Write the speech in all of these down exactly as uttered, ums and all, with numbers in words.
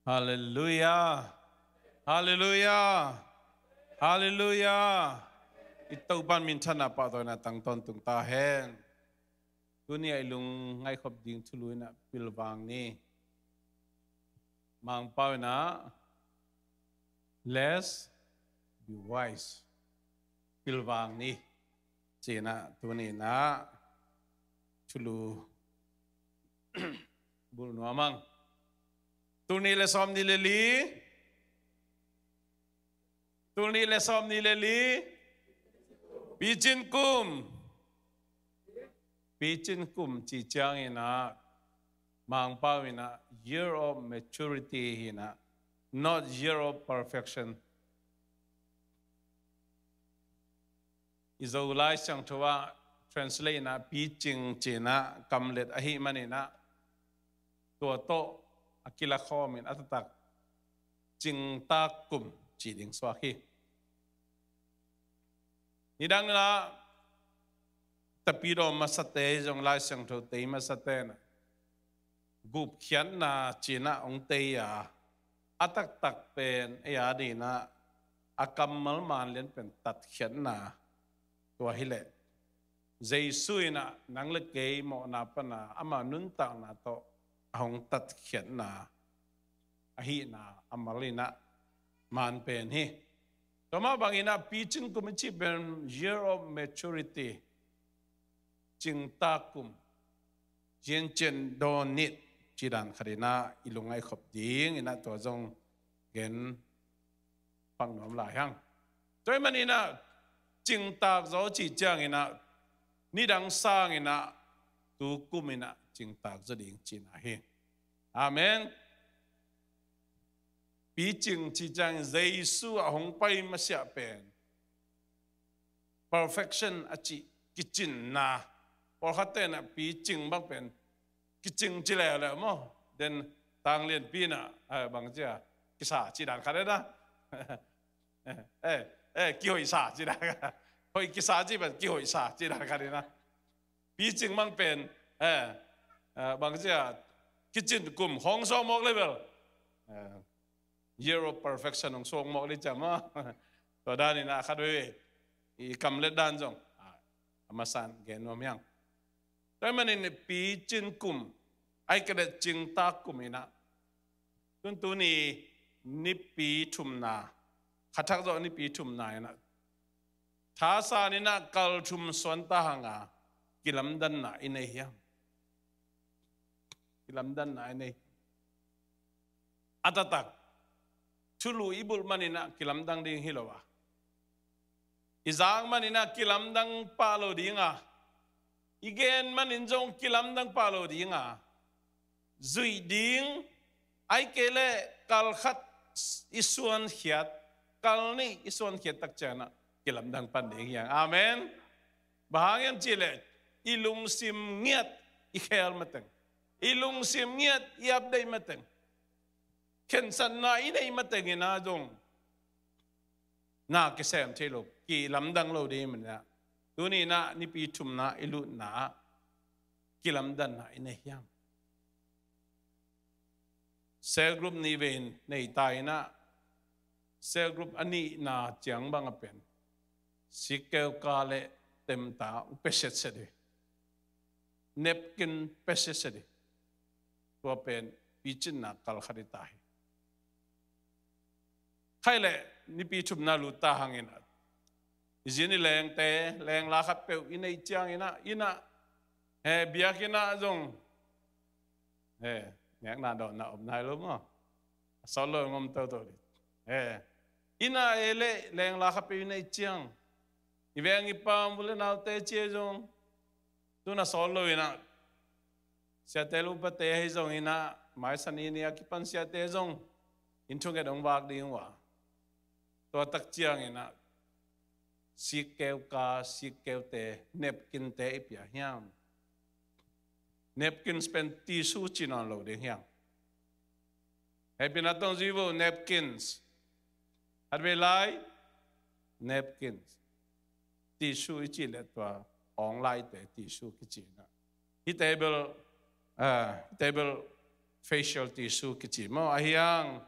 Halleluiah. Halleluiah. Halleluiah. I Topa minthanna pahtawina tang tawntung ta hen. Tuni a i lung ngaihkhop ding thulu inah pilvang ni. Mangpau inah, "Less be wise." Pilvang ni. Cinah tuni inah thulu bulh nuam ang. Tul nih le sawm nih le li. Tul nih le sawm nih le li. Picin kum. Picin kum ci ciang inah, Mangpau inah, year of maturity hi inah, not year of perfection. I Zo Lai Siangtho ah translate inah picing cinah kamlet ahih man inah, tua tawh a kilakhawm in a taktak cingtak kum ci ding suak hi. Nidang inah, tapidaw masate zong Lai Siangtho tei masate inah, gupkhiatna cinah hong tei a, a taktak pen ei a dinah a kammal manlian pen tatkhiatna. Tua hileh Jesu inah nang le kei mawhna pana ama nuntakna tawh a hong tatkhiatna ahihna a mal inah man pen hi. Tua mah bang inah picin kum i cih pen year of maturity, cingtak kum, ciancian dawn nit ci dan khat inah i lungngaih khop ding inah tua zong gen pak nuam lai hang. Tua ahih man inah cingtak zaw cih ciang inah nidang sang inah tu kum inah cingtak zaw ding cihna hi. Amen. Picing cih ciang Jesu a hong pai masiah pen perfection a cih kicinna. Pawlkhatte inah picing bang pen kicing ci leuleu maw. Den tanglianpi inah, eh, bang ci a, kisa ci dan khat inah. Eh, eh, kihoihsa ci dan khat. Hoih kisa ci pen kihoihsa ci dan khat inah. Picing bang pen, eh, eh, bang ci a, kicin kum hong suak mawk level. Eh, year of perfection hong suak mawk le ciam a. Tua dan inah khat veve i kamlet dan zong, ah, a masa in gen nuam hiang. Tua ahih manin picin kum, ahih kei leh cingtak kum inah, tun tuni nipi thumna, khathak zawh nipi thumna inah, thasan inah kal thum suan ta hang a, kilamdanna i nei hiam? Kilamdanna i nei. A taktak thulu i bulh man inah kilamdang ding hi lo a, i zak man inah kilamdang pah lo ding a, i gen man in zong kilamdang pah lo ding a, zuih ding, ahih kei leh kal khat i suankhiat, kal nih i suankhiat tak ciang inah kilamdang pan ding hiang. Amen. Bang hang hiam cih leh i lungsim ngiat i khel mateng, i lungsim ngiat i update mateng, khensatna i neih mateng inah zong na kisem thei lo, kilamdang lo ding hi man inah, tuni inah nipi thumna i lutna ah kilamdanna i nei hiam? Cell group nih vei nei ta inah, cell group a nihna ciang bang a pen sikkeu ka le temta hong pia setset hi. Napkin pia setset hi. Tua pen picinna kal khat hi ta hi. Khaih leh nipi thumna lut ta hang inah, i zin i lengte, lengla khat peuh i neih ciang inah, inah, he, biakinn ah zong, he, nekna dawnna om nai lo maw? A sawt lo in om toto dih. He, inah ei leh lengla khat peuh i neih ciang, i veng i pam u le naute ci ei zong, tun a sawt lo inah, siate le upate ahi zong inah, maisa ni ni a kipan siate zong in thunget hong vak ding uh a, tua tak ciang inah sikkeu ka, sikkeute, napkinte i pia hiam? Napkins pen tissue ci nawn lo ding hiam? Hehpihna tawh zui vo, napkins. Khatvei lai, napkins. Tissue i cih leh tua awng laite tissue kici inah, hihte bel, ah, hihte bel facial tissue kici maw, ahi hang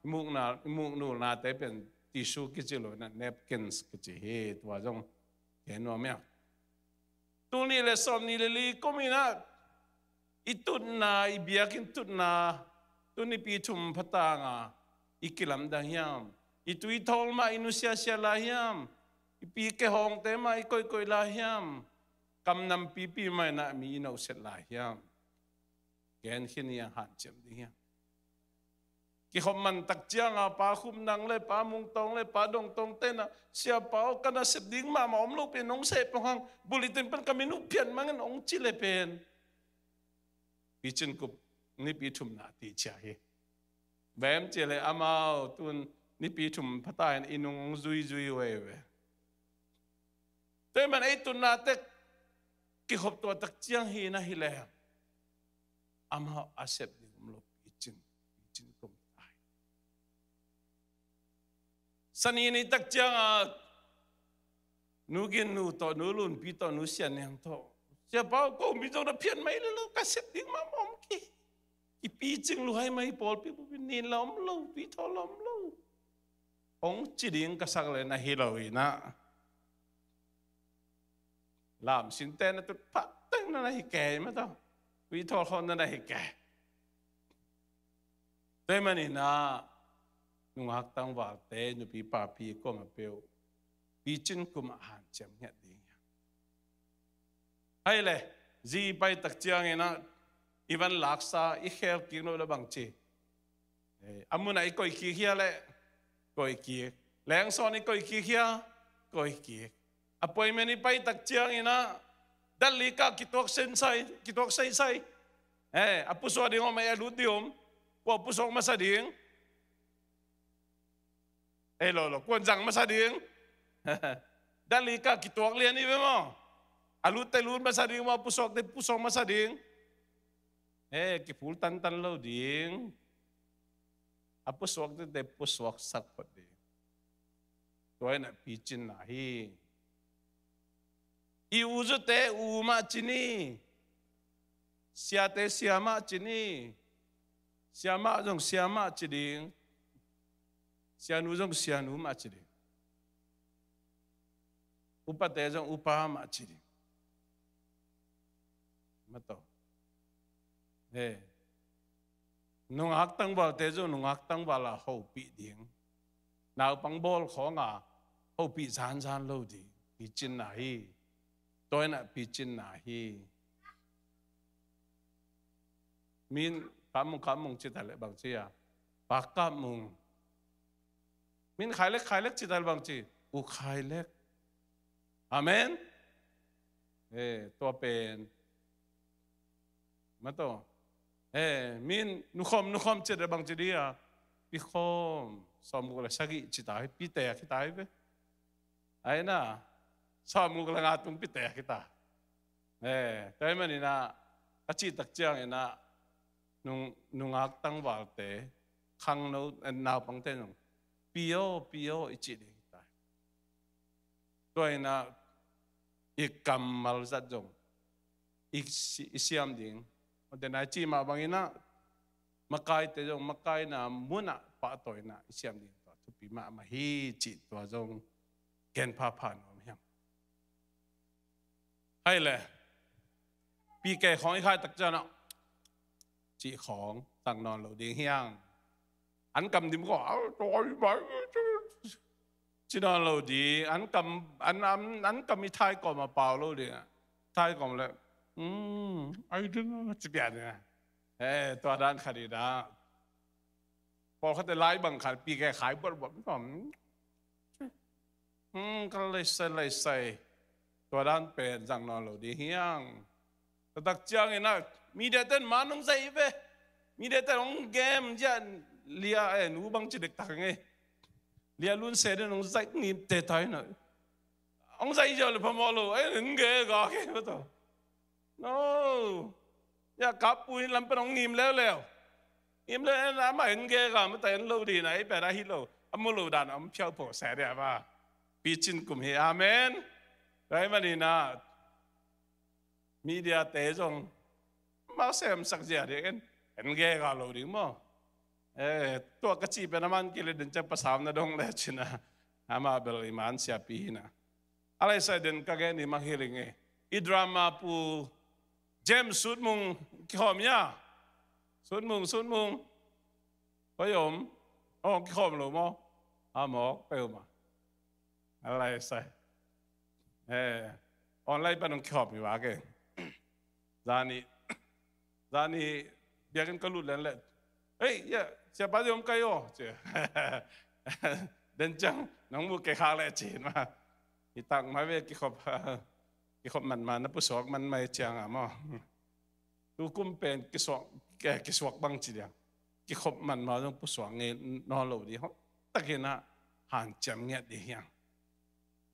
i mukna, i muknulnate pen tissue kici lo, na napkins kici hi, tua zong gen nuam hiam. Tul nih le sawm nih le li kum in ah i tutna, i biakinn tutna, tu nipi thum phatanga i kilamdang hiam? I tuithol mah i nusiasia lai hiam? I pike hawngte mah i koihkoih lai hiam? Kam nampipi mah in ah mi i nohset lai hiam? Gen khin i ang hanciam ding hiam? Kikhop man tak cianga Pa Khum Nang le Pa Mung Tawng le Pa Dong Tawng te na, Siapa aw, ka nasep ding mahmah om lo pen hong seh pong hang, bulletin pen ka min uh phiat mangin hong ci le pen picin kup nipi thumna ti cia hi. Bem cia le amau tun nipi thum phata in i nung hong zuizui uh ei ve. Tua man ei tunna tek kikhop tua tak ciang hi na hi le amau a sep ding om lo picin, picin kum tai. Sani ni tak cianga Nu Gin Nu tawh, Nu Lunpi tawh, Nu Sian Niang tawh, Siapa aw, ko mi zong na phiat mai le lo, ka sep ding mah om ki. Kipi cing luhai mai pawlpi bupi nin la om lo, tuithol la om lo, hong ci ding ka sak le na hi lo inah. Lam sinte na tut phat teng na na hi kei mah tawh. Tuithol khawng na na hi kei. Tua maninah nungak tangvalte nupi papi kuamah peuh picin kumah hanciam ngiat ding hi. Hai le, zi pai tak cianginah i van laksa i khel kik lo le bangci. Eh, a munah i koih kik hia le, koih kik. Lengsawn i koih kik hia, koih kik. Appointment i pai tak cianginah Delhi ka kituak sensai, kituak saisai. Eh, a pusuak ding om, a lut ding om. Kua pusuak masa ding? Ei lo lo, kuan zang masa ding? Delhi ka kituak lian i ve maw? A lutte lut masa ding maw, a pusuakte pusuak masa ding? Eh, kipul tantan lo ding. A pusuakte te pusuak sak phot ding. Tua inah picinna hi. I u zute u mah ci ni. Siate sia mah ci ni. Sia mah zong sia mah ci ding. Sianu zong sianu mah ci ding. Upate zong upa mah ci ding. Mah tawh. Eh. Nungak tangvalte zong nungak tangval a hopih ding. Naupang bawl khawng a hopih zanzan lo ding. Picinna hi. Tua inah picinna hi. Min Kap Mung, Kap Mung ci ta le bangci a, Pa Kap Mung. Min Khai Lek, Khai Lek ci ta le bangci, U Khai Lek. Amen. Eh, tua pen. Mah tawh. Eh, min Nu Khawm, Nu Khawm ci ta le bangci ding a, Pi Khawm. Sawmguk le sagih ci ta hi, Pi te a ki ta hi ve. Ai na, sawmguk le nga tung Pi te a ki ta. Eh, tua maninah a cih tak cianginah nung, nungak tangvalte, khangno, eh, naupangte nung Pi aw, Pi aw i cih ding hi ta. Tua inah i kammal zat zong i si-, i siam ding. Tua inah i cih mah banginah makaite zong makaina munah pahtawina i siam ding tua thupi mahmah hi cih tua zong gen phapha nuam hiam. Hai le, P K khawng i khai tak cianah cih khawng tang nawn lo ding hiang. An kam dim khawng, au, tawi mai, ci nawn lo ding. An kam, an, an, an kam i thai kawm a pau lo ding. Thai kawm le, um, ai ding, ci pian ding. Eh, tua dan khat i dah. Pawlkhatte lai bang khat P K khai buatbuat, hmm, ka leisai leisai. Tua dan pen zang nawn lo ding hiang. Tua tak cianginah media ten man hong zaih ve. Media ten hong gem ziah, Lia, eh, nu bang ci dektak ngei. Lia Lun Se den hong zaih ngim te tai na. Hong zaih ziau le phamawh lo, eh, hong ge ga ke mah tawh. No. Ya, Kap Pu in lam pen hong ngim leuleu. Ngim leuleu, amah en ge ga mah ta en lo ding na, ei pen ahi lo. A mu lo dan a om phiau pho se dia mah. Picin kum hi, amen. Tua ahih maninah media te zong mau semsak zia ding en. en gega lo ding maw. Eh, tua ka cih pen a man kei le den ciang pasal na dong le cina. Amah bel i man siapi hi na. A lai sai den ka gen i mang hi ling e. I drama pu James Sutmung kihawm ia. Sutmung, Sutmung. Koi om. Oh, kihawm lo maw. A mawk peuhmah. A lai sai. Eh, online pan hong kihawm hi vak e. Zani, zani biakinn ka lut len le. Hei, ya, siapa zia om kai aw, ci. Den ciang, nong mu kei khak le ci ma. Hi tak mai ve kikhop, kikhop man ma, na pusuak man mai ciang a maw. Tu kum pen kisuak, eh, kisuak bang ci diang. Kikhop man ma zong pusuak ngei nawn lo di hong. Takin a hanciam ngiat di hiang.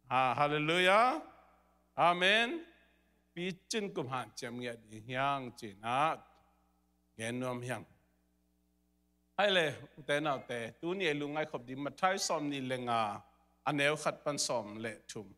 Ha, hallelujah. Amen. Picin kum hanciam ngiat di hiang cina. Gen nuam hiang. Hai le, ute naute, tuni ei lungngai khop di Matthai sawm nih le nga, a neu khat pan sawm le thum.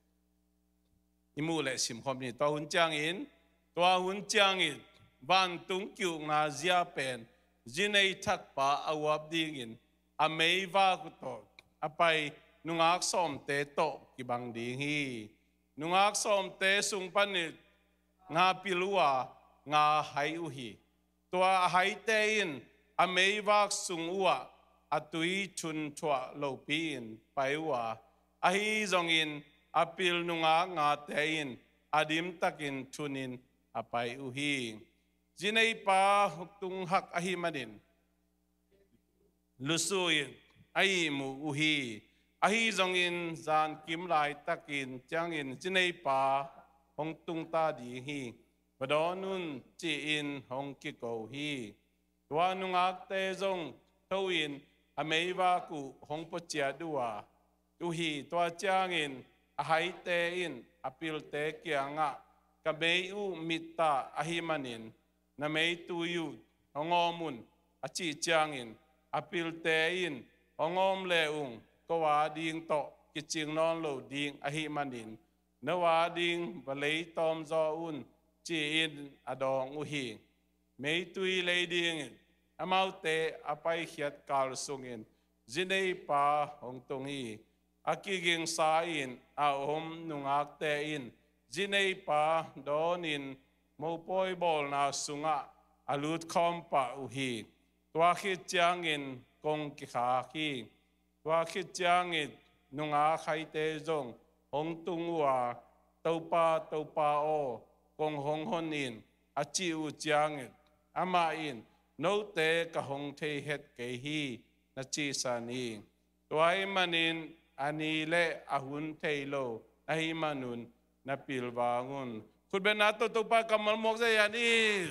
I muh le sim khop ni. Tua hun ciangin, tua hun ciangin, vantung ki-ukna zia pen, zinei thakpa a uap dingin, a meivak uh tawh, a pai nungak sawmte tawh kibang ding hi. Nungak sawmte sung panin, nga pil uh a, nga hai uh hi. Tua a haite in a meivak sung uhah a tui thun thuah lopi-in pai uh a, ahi zongin a pil nungak ngate in a dimtakin thunin a pai uh hi. Zineipa hong tung hak ahi manin lusu in a ihmu uh hi. Ahi zongin zankim laitakin ciangin zineipa hong tungta ding hi. Va dawn un ci-in hong kiko hi. Tua nungakte zong tho-in a meivak uh hong puaciat uh a, uh hi. Tua ciangin a haite in a pilte kiangah, ka mei uh mittah ahi manin na meitui uh hong awm un, a cih ciangin a pilte in, hong awm le ung, ko a ding tawh kicing nawn lo ding ahi manin, no a ding va lei tawm zaw un, ci-in a dawng uh hi. Meitui lei dingin amaute a paikhiat kal sungin zineipa hong tung hi. A kigingsa in a om nungakte in zineipa dawnin mopawi bawlna sungah a lut khawm pah uh hi. Tua khit ciangin kong kikhak hi. Tua khit ciangin nungak haite zong hong tung uh a, Topa, Topa aw, kong hong hon in, a cih uh ciangin amah in, note ka hong thei het kei hi, na cisan hi. Tua ahih manin a ni le a hun thei lo na hih manun na pilvang un. Khutbetna tawh Topa kammal muak zia-in i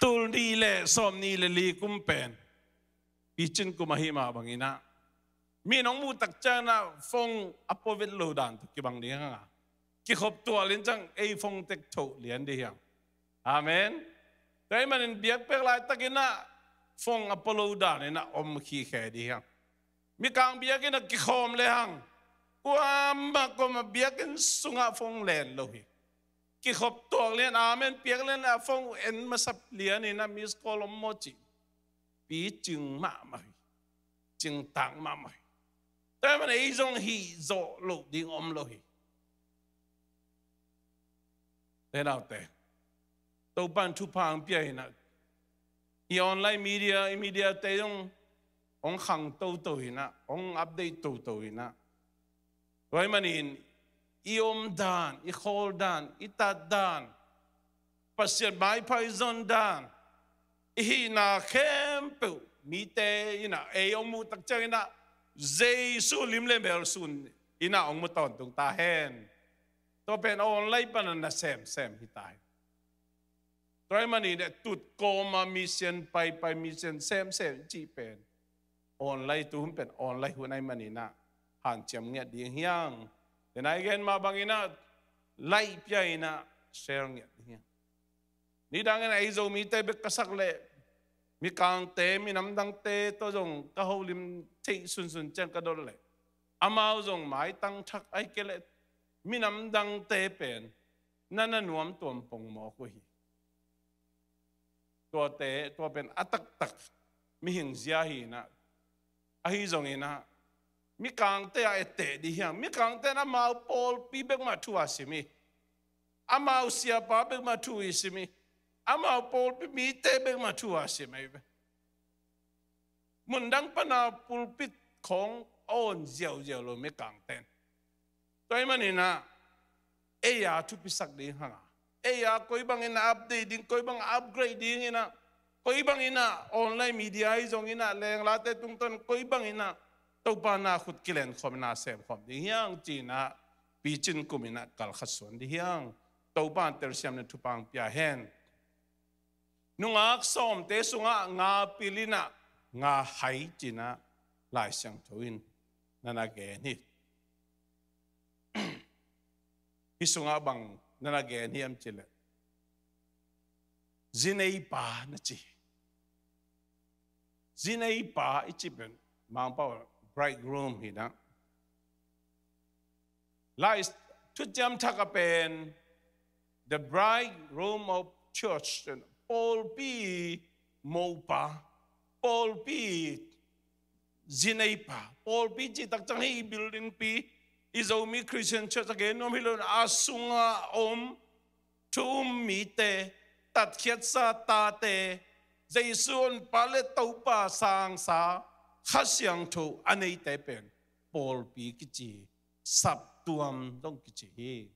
tul nih le sawm nih le li kum pen picin kum ahi mah bangin ah, mi nong muh tak ciangin ah phone a pua vet lo dan tawh kibang ding hang a, kikhop tuah lian ciang ei phone tek thoh lian ding hiang. Amen. Tua ahih manin biak pek laitakin ah phone a pua lo danin ah om khikhe ding hiang. Mikang biakinn ah kikhawm le hang, kuamah kuamah biakinn sungah phone len lo hi. Kikhop tuak lian, amen piak lian le a phone uh en masa lianin ah miss call om maw ci. Picing mahmah hi. Cingtak mahmah hi. Tua ahih manin ei zong hih zawh loh ding om lo hi. Te naute, Topa in thupha hong pia hi na. I online media, i media te zong hong khang toto hi na, hong update toto hi na. Tua ahih manin i om dan, i khawl dan, i tat dan, Pasian maipha i zon dan, i hihna khempeuh mite in ah ei hong muh tak ciangin ah Jesu lim le mel sun in ah hong mu tawntung ta hen. Tua pen online pan a na semsem hi ta hen. Tua ahih manin ah tut kawm a mission paipai mission semsem cih pen online tu hun pen online hun ahih manin ah hanciam ngiat ding hiang. Te nai gen mah bangin ah like pia in ah share ngiat ding hiang. Nidangin ah ei Zomite bek ka sak leh mikangte, minamdangte tawh zong ka holim theih sunsun ciang ka dot leh amau zong maitang thak ahih kei leh minamdangte pen na na nuam tuam pong mawk uh hi. Tuate, tua pen a taktak mihing zia hi inah, ahi zong inah, mikangte a etteh dih hiang. Mikangte in amau pawlpi bek mah thu a sim hi. Amau siapa bek mah thu i sim hi. Amau pawlpi mite bek mah thu a sim hi ve. Mundang pana pulpit khawng a awn ziauziau lo mikangte in. Tua ahih maninah, ei a thupisak ding hanga, ei a koi bangin a update ding, koi bang a upgrade ding inah, koi bangin ah online media ahi zong inah, lenglate tungtawn koi bangin ah Topa na khut kilen khawm, na sem khawm ding hiang ci-inah, picin kum inah kalkhat suan dih hiang. Topa in telsiam le thupha pia hen. Nungak sawmte sungah nga pil inah nga hai ci-inah Lai Siangtho in na na gen hi. Hih sungah bang na na gen hiam cih leh, zineipa na ci hi. Zineipa i cih pen Mangpau bridegroom hi inah. Lai Thuciam Thak ah pen the bridegroom of church, pawlpi mopa, pawlpi zineipa. Pawlpi cih tak ciang hih i building pi, i Zomi Christian Church a gen nuam hi lo in, a sungah om thu um mite, tatkhiatsa tate, Jesu honpa le Topa sangsa, Kha Siangtho a neite pen pawlpi kici hi. Saptuam zong kici hi.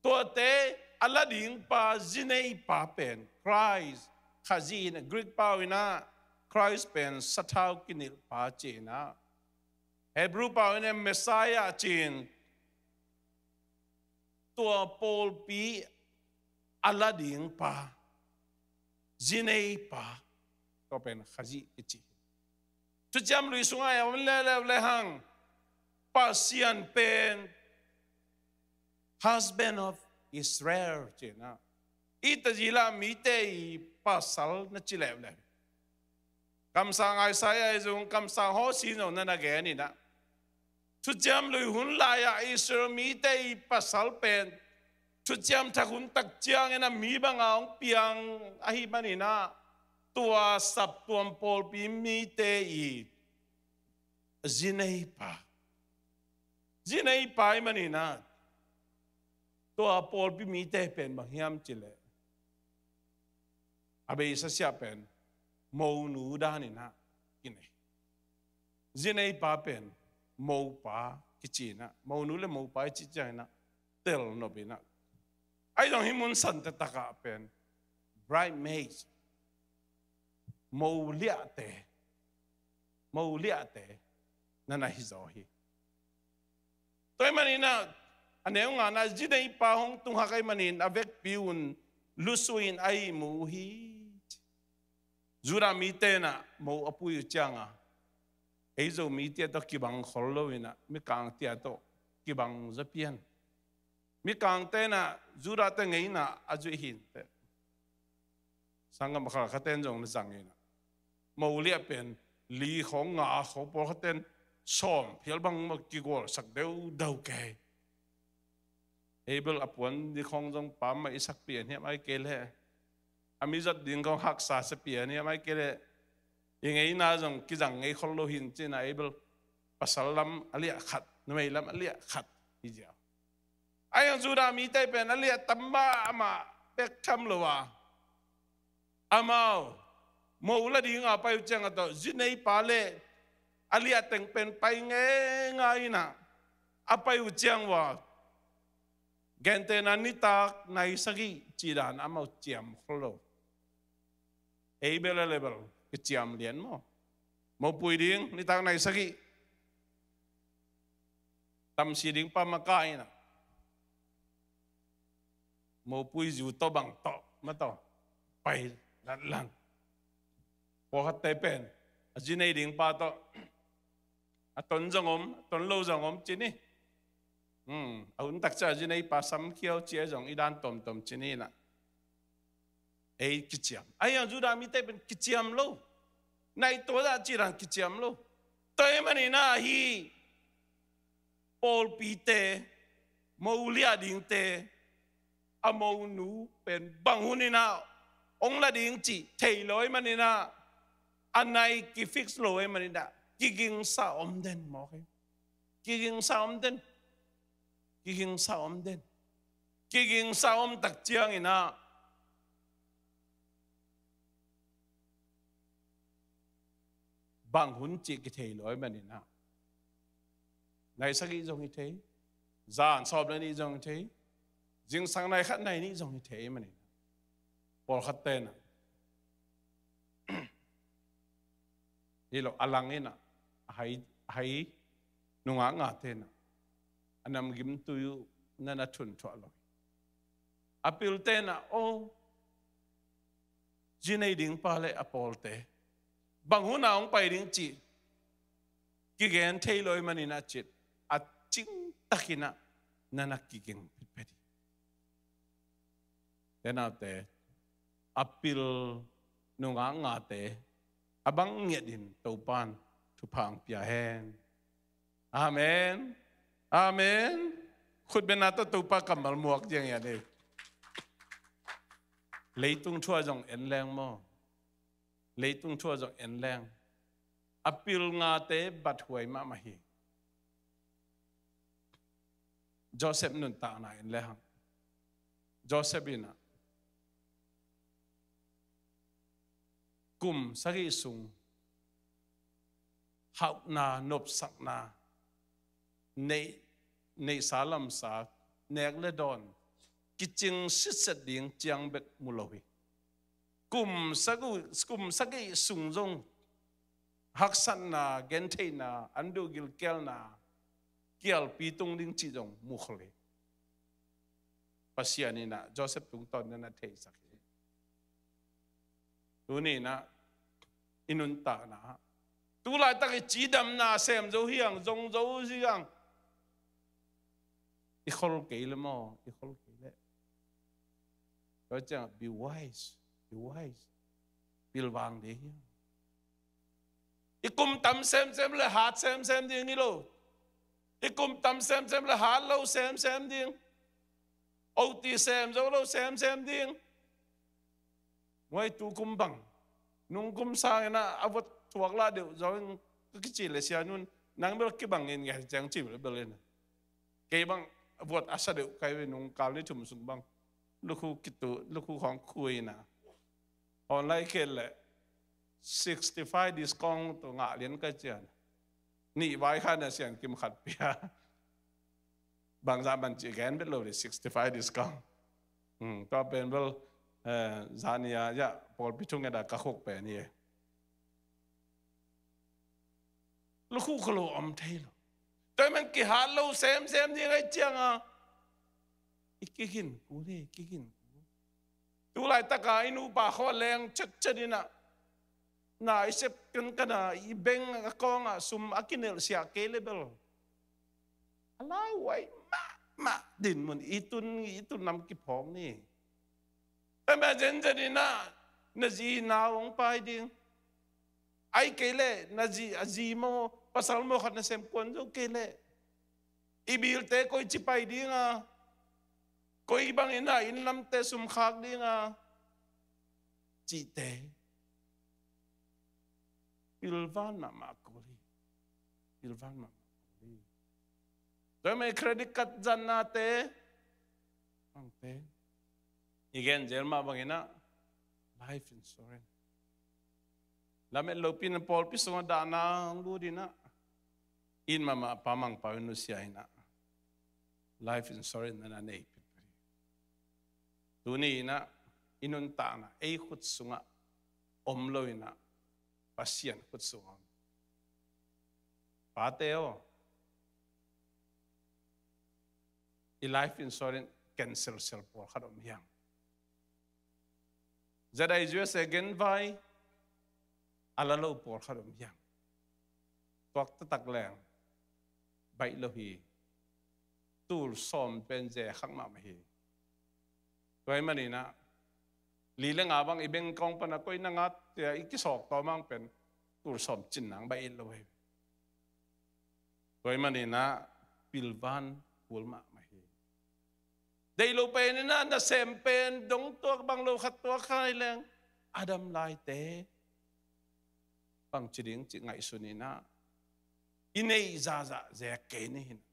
Tuate a la dingpa, zineipa pen Christ, Khazih in, Greek pau inah Christ pen sathau kinilhpa ci-inah, Hebrew pau inah Messiah ci-in, tua pawlpi a la dingpa, zineipa, tua pen Khazih kici hi. Thuciam Lui sungah a om leuleu le hang, Pasian pen husband of Israel ci-inah, i Tazila mite i pasal na ci leuleu. Kamsang Isaiah i zong, Kamsang Hosea in zong na na gen inah, Thuciam Lui hun lai-ah Israel mite i pasal pen Thuciam Thak hun tak ciangin a mi banga hong piang ahih maninah, tua saptuam pawlpi mite i zineipa, zineipa ahih maninah, tua pawlpi mite pen bang hiam cih leh, a beisa siah pen monu dan inah kinei. Zineipa pen mopa kici inah, monu le mopa i cih ciang inah telnop inah. Ahi zong hih mun san taktak ah pen bridesmaids, mo liahte, mo liahte na na hi zaw hi. Tua ahih maninah, a neu ngana, zineipa hong tung hak ahih manin a vekpi un lusuk in a ihmu uh hi. Judah mite inah mo a pui uh cianga, ei Zomite tawh kibang khol lo inah, mikangte tawh kibang zaw pian. Mikangte inah Judahte ngeina a zuih hi inteh. Sanggam khalkhatte in zong na zang inah, mo liah pen li khawng, nga khawng, pawlkhatte in sawm phial bang mah kigualsak deudau kei. Abel a puan ding khawng zong pammaih i sak pian hiam, ahih kei leh a mi zat ding khawng haksa sa pian hiam, ahih kei leh i ngeina zong kizang ngei khol lo hi in ci-inah, Abel pasal lam a liah khat, numei lam a liah khat hi ziau. Ahi zong Judah mite pen a liah tam mahmah bek tham lo a, amau mo la dinga pai uh cianga tawh zineipa le a liah teng pen pai ngeingai inah, a pai uh ciang ua gentehna nitak nai sagih cih dan amau ciam khol lo. Abel a level kiciam lian maw? Mopui ding nitak nai sagih, tamsi ding pa makaih inah, mopui zu tawh bang tawh ma tawh pai lanlan. Pawlkhatte pen a zi nei ding pa tawh a ton zong om, a ton lo zong om ci ni. Hmm, a hun tak ciang a zi nei pa samkhiau ci a zong i dan tawmtawm ci ni inah. Ei kiciam. Ahi zong Judah mite pen kiciam lo. Nai tua dah cih dan kiciam lo. Tua ahih maninah hih pawlpite, mo liah dingte, a monu pen bang hun inah hong la ding cih thei lo ahih manin ah, a nai kifix lo ahih manin ah, kigingsa om den maw, kei. Kigingsa om den. Kigingsa om den. Kigingsa om tak ciangin ah, bang hun cih kithei lo ahih manin ah, nai sagih zong hi thei, zan sawm le nih zong hi thei, zingsang nai khat nai nih zong hi thei ahih manin ah, pawlkhat ten ah, hi lo, a lang in ah, a hai, a hai nungak ngate in ah, a namgim tui uh na na thunthuah lo hi. A pilte in ah, oh, zi nei ding pa le a pawlte, bang hun ah hong pai ding cih kigen thei lo ahih manin ah, cih a cing takin ah na na kiging petpet hi. Te naute, a pil nungak ngate a bang ngiatin Topan thupha hong pia hen. Amen. Amen. Khutbetna tawh Topa kammal muak ciang hi a nei. Leitung thu ah zong en leng maw. Leitung thu ah zong en leng. A pil ngate bathuai mahmah hi. Joseph nuntakna en le hang. Joseph in ah kum sagih sung hauhna, nopsakna, neih, neihsa lamsa, nek le dawn, kicing sitset ding ciang bek mu lo hi. Kum sagih, kum sagih sung zong haksatna, gentheihna, an duh gilkialna, kialpi tung ding cih zong mu khol hi. Pasian in ah Joseph tungtawn na na theisak hi. Tuni in ah i nuntakna, tu laitak i cidamna sem zo hi hang, zong zo hi hang. I khol kei le maw, i khol kei le. Tua ciang, be wise, be wise. Pilvang ding hi hang. I kum tam semsem le hat semsem ding hi lo. I kum tam semsem le hat lo semsem ding. O T sem zo lo semsem ding. Muai tu kum bang, nung kum sangin ah a vot thuak lah deuh zong ka kici le, Sia Nun, nang bel kibang in nge, ciang ci bel bel in. Kei bang vot a sa deuh kai ve, nung kal ni thum sung bang lukhu kitu, lukhu khawng khui na. Online khel le sixty five discount tawh ngah lian ka cian. Nih vai kha na Sian Kim khat pia. Bangzah man cih gen bet lo le, sixty five discount. Hmm, tua pen bel, eh, zani a, ya, pawlpi thunget a ka khuk pen hi e. Lukhu kha lo om thei lo. Tua man kihat lo semsem ding ahih ciang a, i kigin kul hi, i kigin kul. Tu laitak a i nupa khua leng cetcet in ah, na i sep kankan a, i beng a kawng ah sum a kinelh siah kei le bel, a lauhuai mahmah, dinmun i tun, i tun lam kiphawk ni. Tua mah zenzen in ah, na zi nau hong pai ding. Ahih kei leh na zi, a zi maw, pasal maw khat nasem kuan zo kei leh, i bilte koici pai ding a, koi bangin ah inn lamte sum khak ding a, cihte pilvan mahmah kul hi. Pilvan mahmah kul hi. Tua mah i credit card zannate, bangte, i gen zel mah bangin ah life insurance. Lamet lopi in pawlpi sungah dahna hong lut in ah, inn mahmah pa Mangpau in nusia in ah, life insurance na na nei pit pit hi. Tuni in ah i nuntakna ei khut sungah om lo in ah, Pasian khut sungah om. Pate aw, i life insurance cancel sel pawlkhat om hi hang. Za dai zuia se genvai a la lo pawlkhat om hi hang. Tuak taktak leng baih lo hi. Tul sawm pen ze khak mahmah hi. Tua ahih manin ah, li le nga bang i beng kawng pan a koi na ngat tia i kisawk tawm hang pen, tul sawm cin nang baih it lo hi. Tua ahih manin ah pilvan kul mahmah hi. Deih lo pen in ah, nasem pen dong tuak, bang lo khat tuak kha hi leng, a dam laite bang ci ding cih ngaihsun in ah, i neih zahzah zek kei ni hi in ah.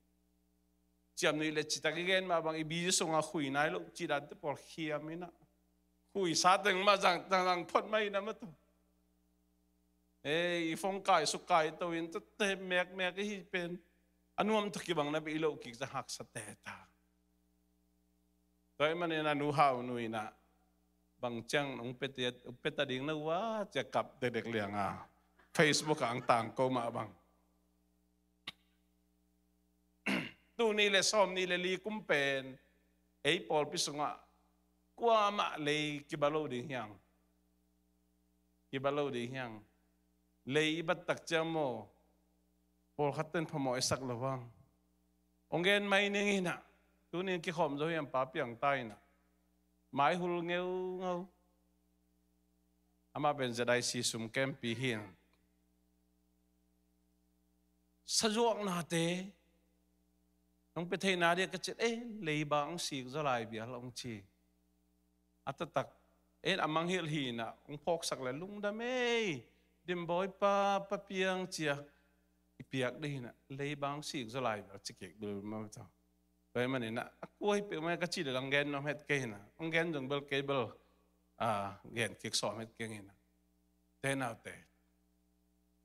Ciamnuih le citak i gen mah bang, i busy sungah khui nai loh cih dante pawl khiam in ah, khuisa teng mah zang, zang, zang phot mah hi in ah, mah tawh. Ei, i phone kai suk kai to in, tate mekmek i hih pen a nuam tawh kibang na beh i loh kik zah haksa teta. Tua ahih manin a nu Hau Nu in ah, bang ciang hong pia ta, hong pia ta ding na uh a, ci-a kap dekdek liang a, Facebook ah hong tangko mah bang. Tul nih le sawmnih le li kum pen ei pawlpi sungah kuamah lei kiba lo ding hi hang. Kiba lo ding hi hang. Lei i bat tak ciang maw, pawlkhat ten phamawh i sak lo hang. Hong gen mai ning in ah, tuni in kikhawm zo hiam, Pa Piang ta in ah, maihul ngeungau. Amah pen Z I C sum kempi hi in, sazuaknate nong pia theihna dia ka cih, eh, leiba hong sik zaw lai bial hong ci. A taktak, eh, a mangngilh hi in ah, hong phawksak le lungdam ei, Dim Bawipa, Pa Piang ci-a i piak ding hi in ah, leiba hong sik zaw lai bial ci kik bil mah tawh. Tua ahih manin ah, a kua hi peuhmah ka cih le hong gen nuam het kei hi in ah, hong gen zong bel kei bel, ah, gen kik sawm het kei hi in ah. Te naute,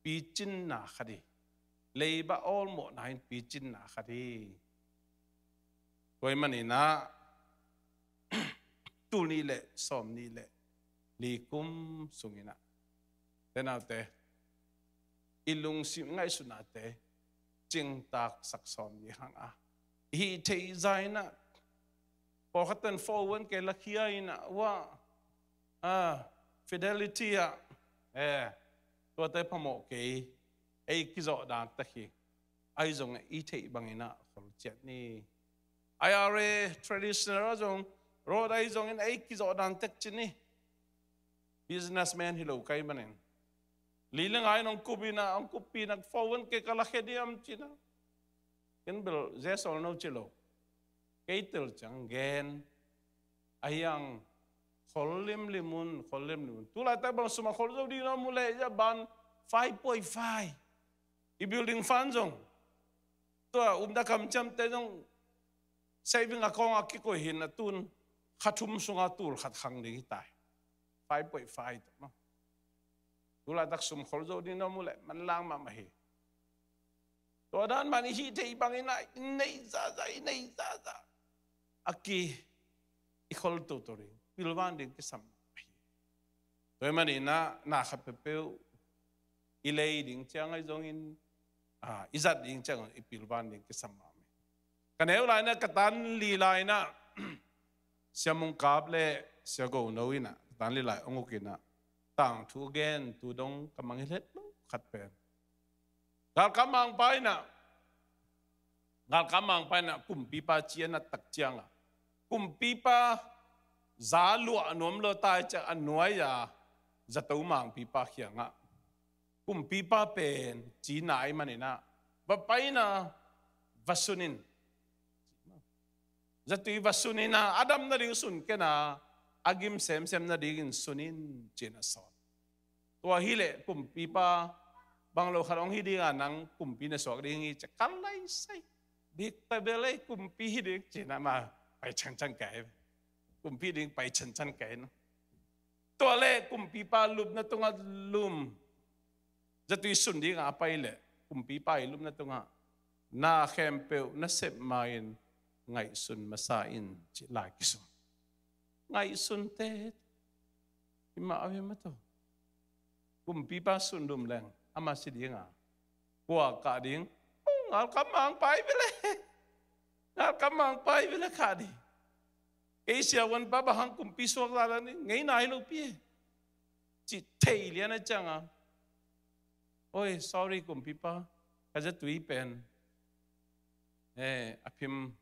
picinna khat hi. Leiba awlmawhna in picinna khat hi. Tua ahih manin ah, tul nih le sawmnih le li kum sung in ah, te naute, i lungsim ngaihsutnate cingtak sak sawm ding hang a, i hih theih zah in ah, pawlkhat ten four one K lakhia in ah, ua, ah, Fidelity ah, eh, tuate phamawh kei, ei kizawh dan tak hi. Ahi zong i theih bang in ah khol ciat ni. I R A traditional ah zong, Roth ahi zongin ei kizawh dan tek ci ni. Businessman hi lo ka hih manin, li le nga in hong kup in ah, hong kuppih in ah, four one K ka lakhia diam ci in ah, ken bel zesawl no ci lo. Kei tel ciang gen, ahi hang khol limlim un, khol limlim un. Tu laitak bang sum a khol zo ding na mu leh, a ban five point five. I building fund zong, tua upna kamciamte zong saving account ah kikoih hi in ah, tun kha thum sungah tul khat khang ding hi ta hi. Five point five tawh maw. Tu laitak sum khol zo ding na mu leh manlang mahmah hi. Tua dan man i hih theih bang in ah, i neih zahzah, i neih zahzah a ki, i khol toto ding, pilvan ding kisam hi. Tua ahih manin ah, na khat peuhpeuh i lei ding ciang ahi zongin, ah, i zat ding ciang i pilvan ding kisam mahmah hi. Ka neu lai in ah, ka tan li lai in ah, Sia Mung Kap le Sia Go No in ah, ka tan li lai hong uk in ah, tangthu gentu dong ka mangngilh het lo khat pen, galkap mangpa in ah, galkap mangpa in ah kumpipa ci a nat tak ciang a, kumpipa za luah nuam lo ta ahih ciang a nuai-a zato mangpipa kiangah, kumpipa pen ci na ahih manin ah, va pai in ah, va sun in. Zatui va sun in ah, a dam nading sun ken a, a gim semsem nadingin sun in, ci in a sawl. Tua hi leh kumpipa, bang lo khat hong hi ding a, nang kumpi na suak ding hi ci a, ka lai sai. Dik ta bel ei, kumpi hi ding ci in a, ma pai chanchan kai. Kumpi ding pai chanchan kai na. Tua leh kumpipa lupna tungah lum. Zatui sun ding a pai leh kumpipa i lupna tungah, na khempeuh na sep ma-in ngaihsun masa in, ci lai kisum. Ngaihsun te hi mah a, hi mah tawh. Kumpipa sun lum leng ama si ding a, kua kah ding? Oh, ngalkap mangpa hi ve leh. Ngalkap mangpa hi ve leh kah ding. Kei siavuanpa bang hang kumpi suak zaw lai ni, ngei nai lo pi e, ci thei lian a ciang a, oi, sorry kumpipa, ka zatui pen, eh, a phim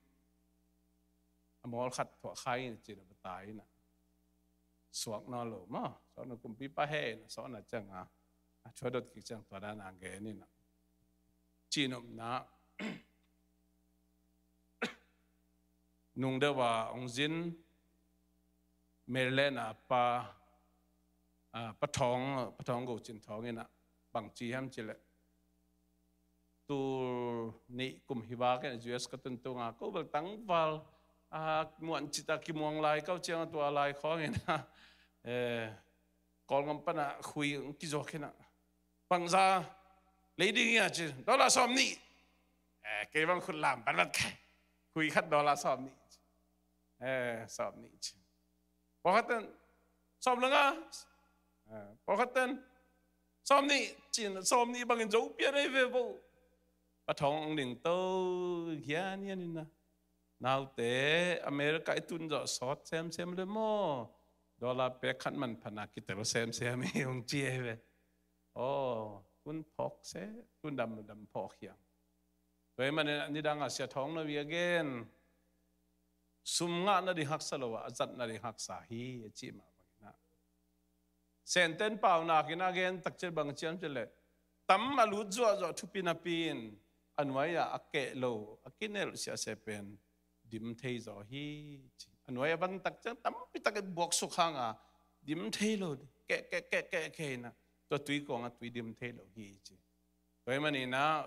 a mawl khat thuah kha in, ci na bata in a, suak nawn lo maw. Suak nawn, kumpipa he in a, suak na ciang a, a thuah dot kik ciang tua dan a gen in a, ci nopna. Nung deuh a hong zin Maryland a pa, a, Pa Thawng, Pa Thawng Go Cin Thawng in ah bang ci hiam cih leh, tul nih kum hi bak in U S ka tun tung a, ko bel tangval a, muan cita kimuang lai, ko ciang a tua lai khawng in ah, eh, Kawlgam pan ah khui hong kizuak in ah, bangza lei ding hia ci, dollar sawm nih. Eh, kei bang khut lam pan bang khe, khui khat dollar sawm nih ci. Eh, sawm nih ci. Pawlkhat ten sawm le nga. Eh, pawlkhat ten sawm nih ci-in, sawm nih bangin zo pian ahi ve bo. Pa Thawng hong ding to hian hian in ah, naute, America i tun zawh sawt semsem le maw? Dollar pek khat manpha na kitel semsem hi, hong ci ahi ve. Aw, tun phawk se, tun dam dam phawk hiang. Tua ahih manin nidang a Sia Thawng Nawi a gen, sum ngah nading haksa lo a, a zat nading haksa hi, a cih mah bangin ah, Senten paunak in a gen tak ciang bang ci hiam cih leh, tam a lut zuahzuah thupi napi in a nuai ah a keh lo, a kinelh siahsiah pen dim thei zaw hi, ci. A nuai a van tak ciang tampi tak in buaksuk hang a, dim thei lo, keh, keh, keh, keh, keh in ah, tua tui kuang ah tui dim thei lo hi, ci. Tua ahih manin ah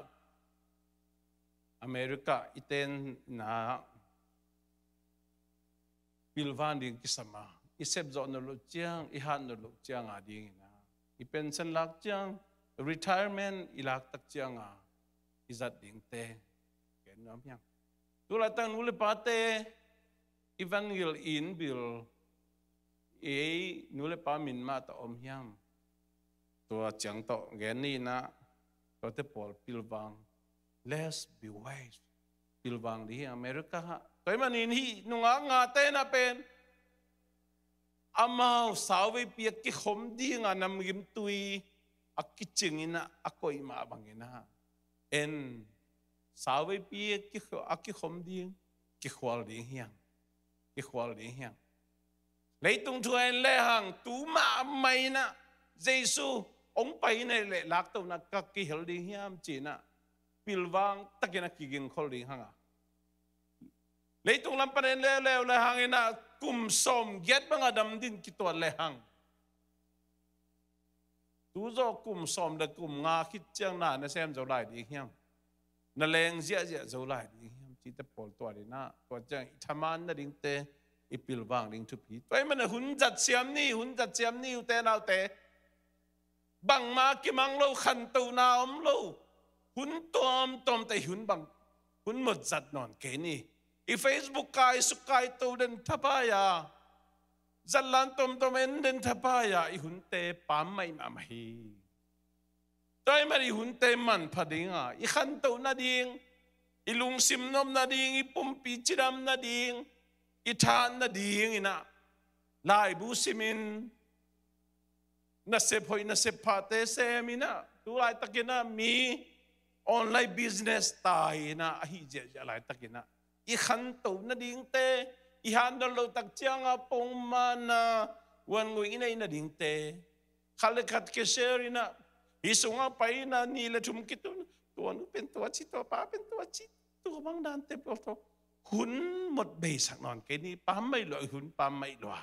America i ten in ah pilvan ding kisam a, i sep zawh nawn loh ciang, i hat nawn loh ciang a ding in ah, i pension lak ciang, retirement i lak tak ciang a i zat dingte gen nuam hiang. Tu laitak nu le pate i van gil in bil, ei nu le pa min mah tawh om hiam? Tua ciang tawh gen ni in ah, tuate pawl pilvang, let's be wise. Pilvang ding hi America ah. Tua ahih manin hih nungak ngate in ah pen amau sauveipi a kikhom ding a namgimtui a kicing in ah, a koih mah bangin ah, en, sauveipi a kikho-, a kikhom ding, kikhual ding hiang. Kikhual ding hiang. Leitung thu en lehang, tu mahmah in ah Jesu hong pai in ah leh laktohna ka kihel ding hiam ci in ah, pilvang takin a kigingkhol ding hang a, leitung lam pan en leuleu lehang in ah, kum sawmgiat bang a dam ding kituat lehang, tu zawh kum sawm le kum nga khit ciang na na sem zo lai ding hiam? Na leng ziahziah zo lai ding hiam? Cihte pawl tuat in ah, tua ciang i thaman nadingte i pilvang ding thupi. Tua ahih manin hun zat siam ni, hun zat siam ni, ute naute. Bangmah kimang lo, khantohna om lo. Hun tuamtuamte i hun bang, hun mawk zat nawn kei ni. I Facebook kai suk kai to den thapai a, zatlan tuamtuam en den thapai a, i hunte pammaih mahmah hi. Tua ahih manin i hunte manpha ding a, i khantoh nading, i lungsim nop nading, i pumpi cidam nading, i tha nading in ah, laibu simin, nasep hoih nasep phate sem in ah, tu laitakin ah mi online business tai in ah, ahi ziahziah laitakin ah, i khantoh nadingte, i hat nawn loh tak ciang a pongmawkna, wangui i neih nadingte, khat le khat kishare in ah, hih sungah pai in ah, nih le thum kitun, tua nu pen tua ci, tua pa pen tua ci, tua bang dante pawl tawh hun mawk beisak nawn kei ni, pammaih lua, hun pammaih lua.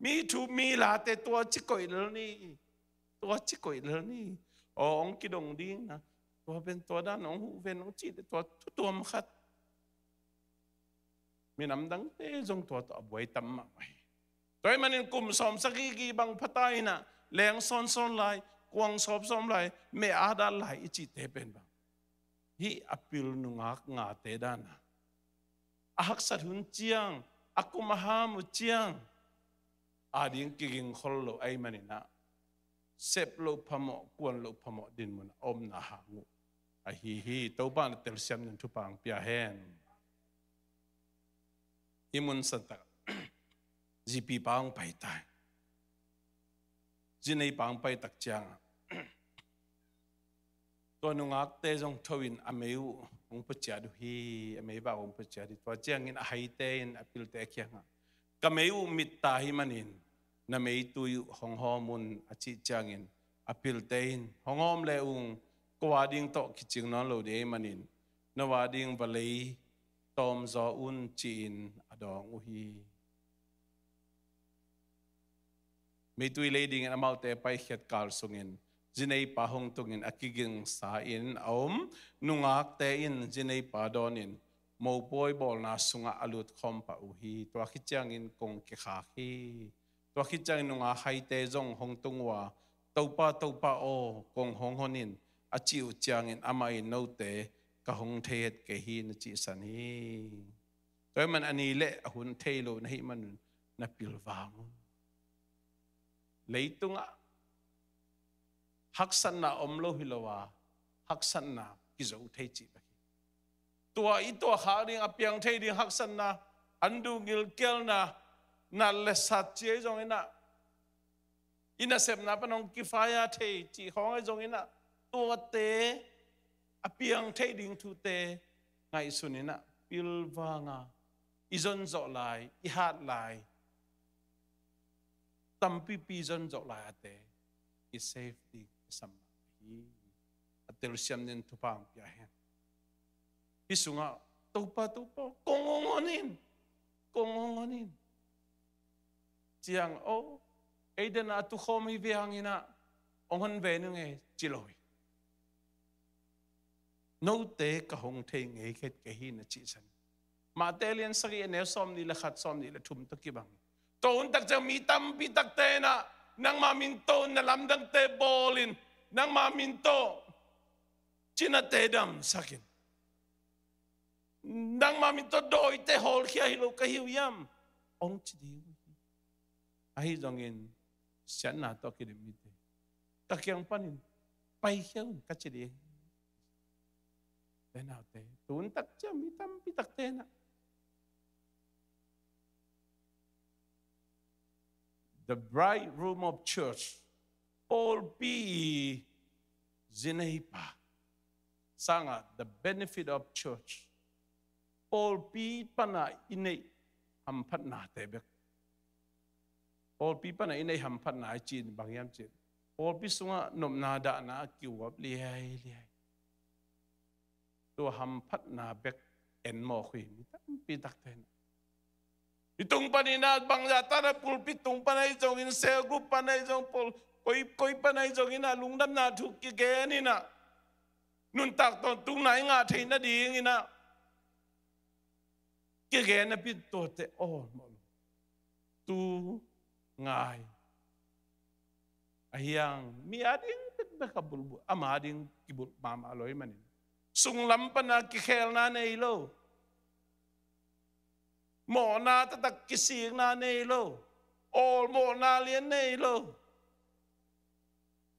Mi thu mi late tua ci koih lel ni, tua ci koih lel ni. Aw, hong kidong ding na, tua pen tua dan hong huh ven hong cih leh tua thu tuam khat. Minam dangte zong tua tawh a buai tam mahmah hi. Tua ahih manin kum sawmsagih gih bang pha ta in ah, leng sawnsawn lai, kuang sawpsawm lai, meh a dat lai i cihte pen bang, hih a pil nungak ngate dan a, a haksat hun ciang, a kum a ham uh ciang, a ding kigingkhol lo ahih manin ah, sep loh phamawh, kuan loh phamawh dinmun a omna hang uh ahi hi. Topa in a telsiam ding thupha hong pia hen. Hih mun santak, zipi pa hong pai ta hi. Zinei pa hong pai tak ciang a, tua nungakte zong tho in a mei uh hong pua ciat uh hi, a meivak uh hong pua ciat hi. Tua ciangin a haite in a pilte kiangah, ka mei uh mit ta ahih manin na meitui uh hong hawm un, a cih ciangin a pilte in, hong hawm le ung, ko a ding tawh kicing nawn lo ding ahih manin, no a ding va lei tawmzaw un, ci-in a dawng uh hi. Meitui lei dingin amaute paikhiat kal sungin zineipa hong tungin a kigingsa in a om nungakte in zineipa dawnin mopawi bawlna sungah a lutkhawm pah uh hi. Tua khit ciangin kong kikhak hi. Tua khit ciangin nungak haite zong hong tung uh a, "Topa, Topa aw, kong hong hon in," a cih uh ciangin amah in, "Note ka hong thei het kei hi," na cihsan hi. Tua ahih man a ni le a hun thei lo na hih manun na pilvang un. Leitungah haksatna om lo hi lo a, haksatna kizo thei cih bek hi. Tua i tuahkhak ding, a piang thei ding haksatna, an duh gilkialna, nat le sat ci ahi zongin ah, i nasepna pan hong kifaya thei cih khawng ahi zongin ah, tuate a piang thei ding thute ngaihsun in ah, pilvang a, i zonzawh lai, i hat lai, tampipi zonzawh lai ate i save ding i sam hi. A telsiam nin thupha hong pia hen. Hih sungah, "Topa, Topa, kong hong hon in, kong hong hon in," ciang, "Oh, ei den a tukhawm hi ve hangin ah hong hon ve ning e," ci lo hi. "Note ka hong thei ngei het kei hi," na cihsan. Matthai lian sagih, a neu sawmnih le khat, sawmnih le thum tawh kibang. Tua hun tak ciang mi tampi takte in ah nangma min tawh na lamdangte bawlin, nangma min tawh cinate damsakin, nangma min tawh dawite hawlkhia hi lo ka hi uh hiam, hong ci ding uh hi. Ahi zongin siatna tawh kidim mite, ka kiang panin paikhia un, ka ci ding. Te naute, tu hun tak ciang mi tampi takte in ah, the bridegroom of church, pawlpi zineipa sangah, the benefit of church, pawlpi pana i neih hamphatnate bek. Pawlpi pana i neih hamphatna i cih bang hiam cih, pawlpi sungah nopna dahna a kiuap liailiai. Tua hamphatna bek en mawk uh hi, mi tampi takte in. I tung panin ah, bangzah tan ah, pulpit tung pan ahi zongin, cell group pan ahi zong, pul-, koi, koi pan ahi zongin ah, lungdamna thu kigen in ah, nuntak tawntungna i ngah theih nadingin ah kigen napi-in tuate awlmawh lo. Tu ngai. Ahi hang mi ading bekbek a bulbul, ama ading kibulh mahmah lo ahih manin, sunglam pana kikhelna nei lo, mawhna taktak kisikna nei lo, awlmawhna lian nei lo.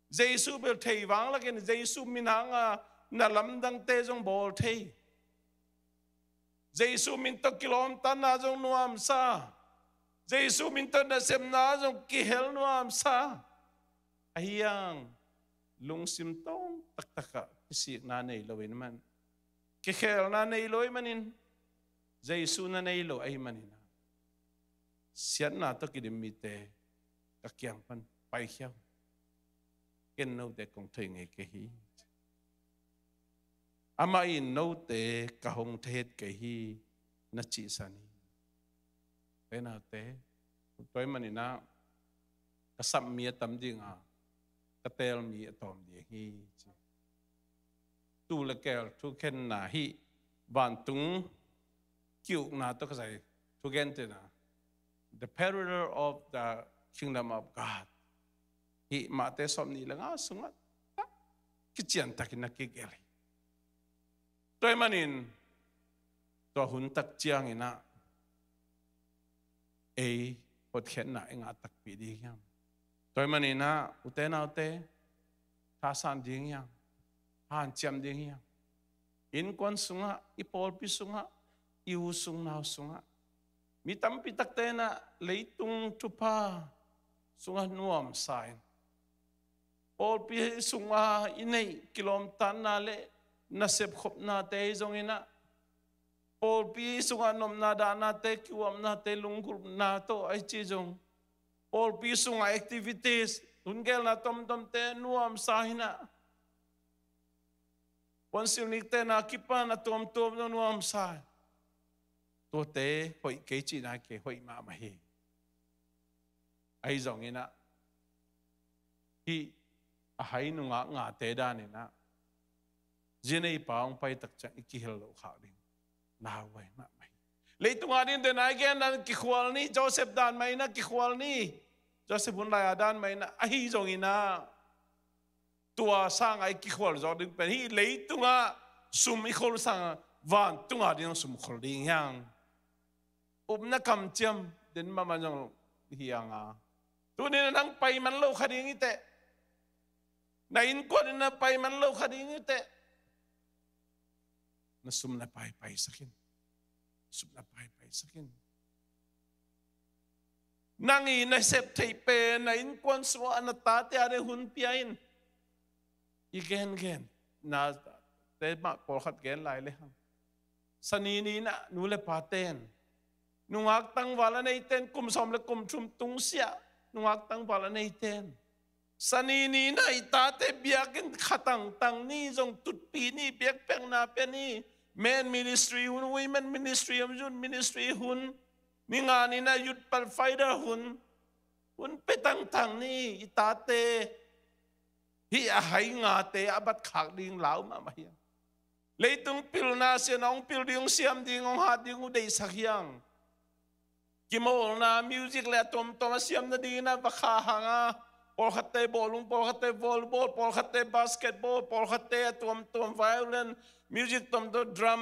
Jesu bel thei vang lakin, Jesu min hanga na lamdangte zong bawl thei. Jesu min tawh kilawmtatna zong nuamsa, Jesu min tawh nasepna zong kihel nuamsa. Ahi hang lungsim tawng taktakah kisikna nei lo ahih man, kikhelna nei lo ahih manin, Jesu na nei lo ahih manin, siatna tawh kidim mite, ka kiang pan paikhia un. Ken note kong thei ngei kei hi. Amah in note ka hong thei het kei hi, na cihsan hi. Te naute, tua ahih manin ah, ka sap mi a tam ding a, ka teel mi a tawm ding hi, ci. Tuu le keel thukhenna hih vantung ki-ukna tawh ka zai thugen tena, the parable of the kingdom of God, hih Matthai sawmnih le nga sungah tak kiciantakin na kigelh hi. Tua ahih manin, tua hun tak ciangin ah ei hotkhiatna i ngah takpi ding hiam? Tua ahih manin ah, ute naute, thasan ding hiam? Hanciam ding hiam? Innkuan sungah, i pawlpi sungah, i u sung nau sungah, mi tampi takte in ah leitung thupha sungah nuamsa in, pawlpi sunga i neih kilawmtatna le nasep khopnate zongin ah, pawlpi sungah nopna dahnate, kiuapnate, lunggulhna tawh ahi ci zong, pawlpi sungah activities, lunggulhna tomtomte nuamsa in ah, puansilh nikte na kipan a tuamtuam zong nuamsa in, Tuate hoih kei cihna kei hoih mahmah hi. Ahi zongin ah, hih a hai nungak ngate danin ah, zi a neipa hong pai tak ciang i kihel loh khak ding lauhuai mahmah hi. Leitung a ding den a i gen dan kikhual ni, Joseph dan mah in ah kikhual ni. Joseph hun lai a dan mah in ah, ahi zongin ah, tua sangah i kikhual zawk ding pen hih leitungah sum i khol sangah vantung a ding sum khol ding hi hang. Upna kamciam den mahmah zong hi hang a, tuni-in ah nang pai man lo kha ding hi teh. Na innkuan in na pai man lo kha ding hi teh. Na sum na pai paisak in. Sum na pai paisak in. Nang i na sep theih pen na innkuan sungah na tate a ding hun pia in. I gengen na te mah pawlkhat gen lai le hang. Sani ni-in ah nu le pa ten, nungak tangval a nei ten, kum sawm le kum thum tungsiah nungak tangval a nei ten, Sani ni-in ah i tate biakinn kha tangtang ni, zong tutpih ni, biakpiakna pia ni, men ministry hun, women ministry hun, youth ministry hun, ni nga ni-in ah youth fighter hun, hun pia tangtang ni. I tate hih a hai ngate a bat khak ding lau mahmah hi hang. Leitung pilna sian hong pil ding, hong siam ding, hong hat ding uh deihsak hi hang. Kimawlna music le a tuamtuam a siam nadingin ah va kha hang a, pawlkhatte bawlung, pawlkhatte volleyball, pawlkhatte basketball, pawlkhatte a tuamtuam violin, music tuamtuam, drum,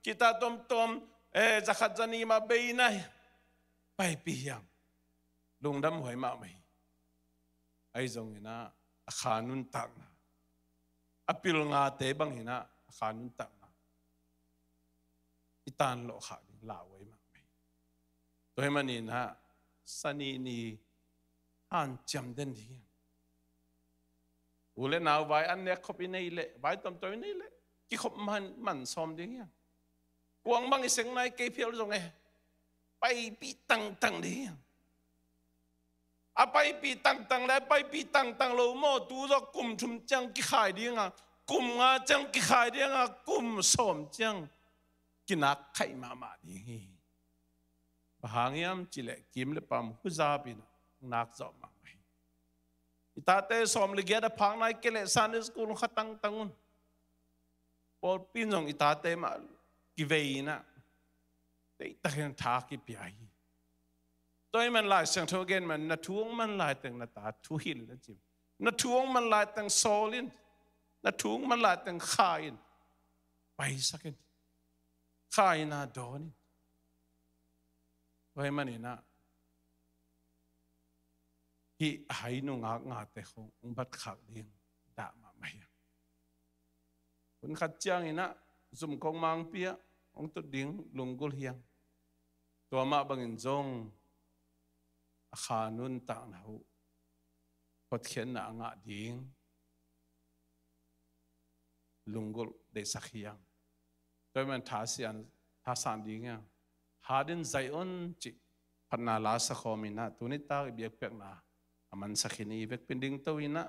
guitar tuamtuam, eh, zakhat zani mah bei in ah paipih hi hang. Lungdam huai mahmah hi. Ahi zongin ah a kha nuntakna, a pil ngate bangin ah a kha nuntakna i tan lawh khak ding lauhuai mahmah hi. Tua ahih manin ah Sani ni hanciam den ding hi hang. U le nau vai an nek khop i nei leh, vai tuamtuam i nei leh, kikhop man, man sawm ding hi hang. Kuang bang i seng nai kei phial zong e, paipih tangtang ding hi hang. A paipih tangtang le a paipih tangtang lo maw, tu zawh kum thum ciang kikhai ding a, kum nga ciang kikhai ding a, kum sawm ciang kinak khaih mahmah ding hi. Bang hang hiam cih leh kim le pam huzap in nak zawh mahmah hi. I tate sawm le giat a phak nai kei leh Sunday school kha tangtang un. Pawlpi in zong i tate mah kivei in ah, deihtakin tha kipia hi. Tua ahih man Lai Siangtho a gen man, na thu hong man laiteng na ta thuhilh in a ci. Na thu hong man laiteng sawl in, na thu hong man laiteng kha in, paisak in, kha in ah dawn in. Tua ahih manin ah hih a hai nungak ngate khong hong bat khak ding dah mahmah hi. Hun khat ciangin ah zum kong mangpi ah hong tut ding lunggulh hi hang. Tua mah bangin zong a kha nuntakna uh hotkhiatna a ngah ding lunggulh deihsak hi hang. Tua ahih man tha sian, tha san ding hi hang. Hat in zai un cih phatna la sa khawm in ah, tuni tak i biakpiakna a mansak hi ni. I vekpi in dingto in ah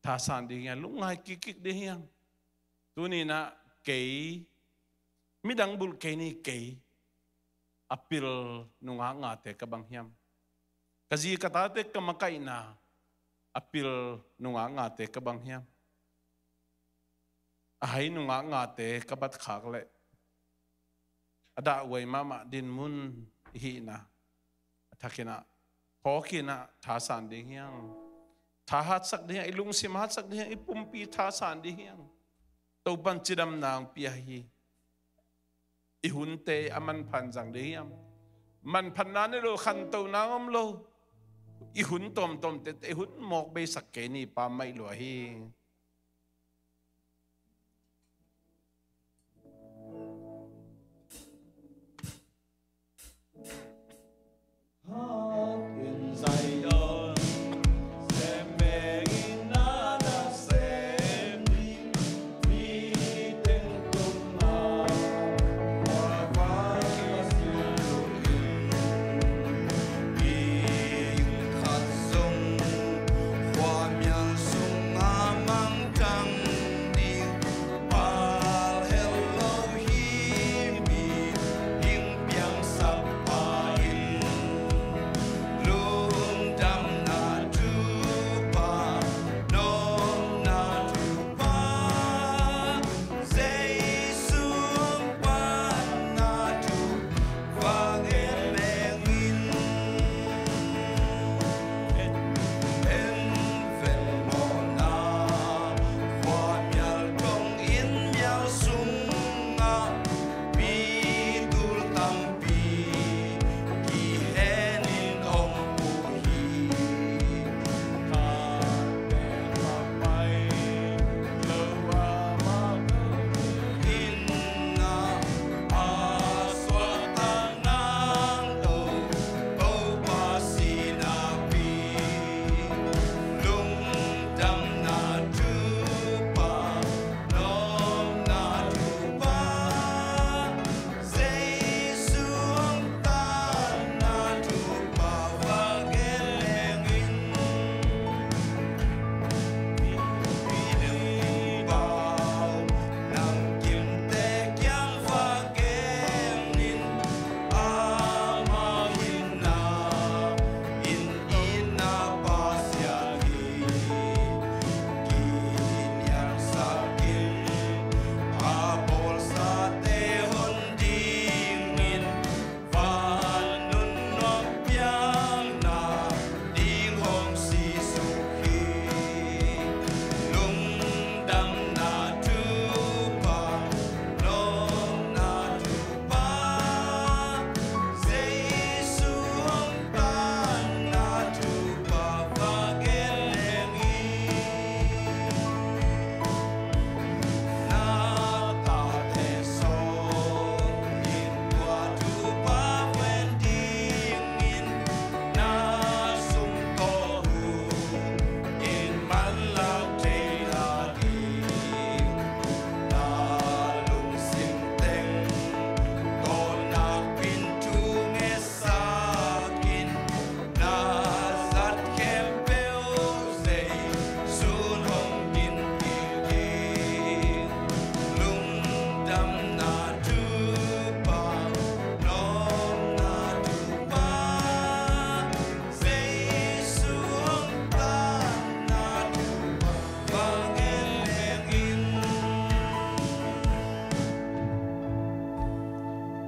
tha san ding hi hang, lungngai kikkik ding hi hang. Tuni in ah kei, midang bulh kei ni, kei a pil nungak ngate ka bang hiam? Ka zi ka tate ka makaihna a pil nungak ngate ka bang hiam? A hai nungak ngate ka bat khak leh a dahhuai mahmah dinmun i hihna a thakin ah, thawkin ah tha san ding hi hang. Tha hatsak ding hi hang, i lungsim hatsak ding hi hang, i pumpi tha san ding hi hang. Topan cidamna hong pia hi. I hunte a manpha in zang ding hiam? Manphatna nei lo, khantohna om lo. I hun tuamtuamte, i hun mawk beisak kei ni, Pa, maih lua hi.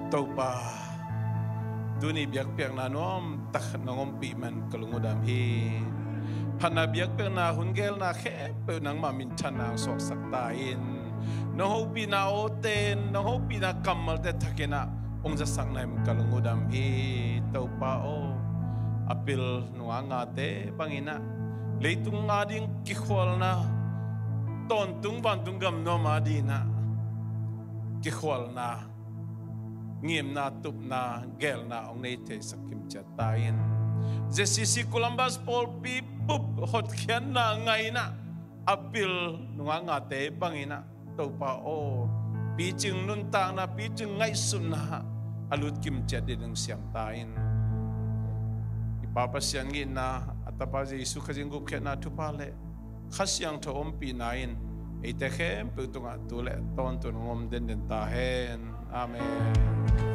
Topa, tuni biakpiakna nuamtak nong ompih man ka lung uh dam hi. Phatna biakpiakna hun gelna khempeuh nangmah minthanna hong suaksak ta in. Nong hopihna awte, nong hopihna kammalte thakin ah hong zasak na in ka lung uh dam hi. Topa aw, a pil nungak ngate bangin ah leitung ading kikhualna, tawntung vantung gam nuam adingin ah kikhualna, ngimna, tupna, gelna hong nei theisak kimciat ta in. J C C Columbus pawlpi bup hotkhiatna ngaihna a pil nungak ngate bangin ah Topa aw, picing nuntakna, picing ngaihsutna a lut kimciat ding hong siam ta in. I Pa Pasian itna, a Tapa Jesu Khazih gupkhiatna thupha le Kha Siangtho ompihna in eite khempeuh tungah tu le tawntung hong om denden ta hen. Amen.